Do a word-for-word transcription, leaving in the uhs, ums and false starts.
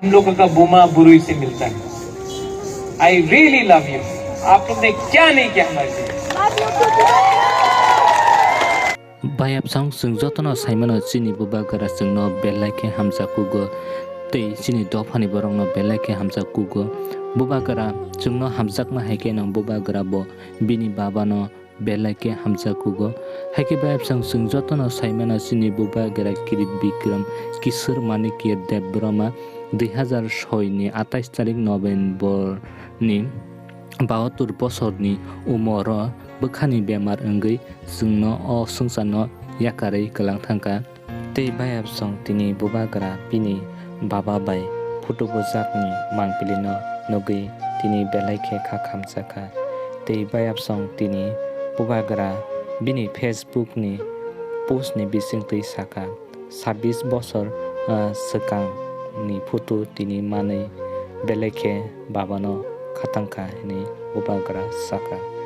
हम लोगों का बुमा बुरुई से मिलता है। I really love you. आप लोग ने क्या नहीं किया हमारे लिए। Bayapsong, chwng jotono saimano chini bubagra chwngno belai khe hamjak kugo tei chini dophani borokno belai khe hamjak kugo. Bubagra chwngno hamjakma hai khe nwng bubagra bo bini babano belai khe hamjak kugo. Hai khe bayapsong, chwng jotono saimano chini bubagra Kirit Bikram Kishore Manikya Debbarma dui hazar soi ni atais tarik November ni bahatur bosorni umoro bwkhani bemar wngwi chwngno o swngcharno yakarwi kwlang thangkha. Tei bayapsong tini bubagra bini baba bai photo bujakni mangpilino nugwi tini belai khe kha khamjakha. Tei bayapsong tini bubagra bini Facebook ni post ni bisingtwi sakha, "Sabbish bosor, ah, swkangni photo tini manwi belai khe babano khatangkha," hwnwi bubagra sakha.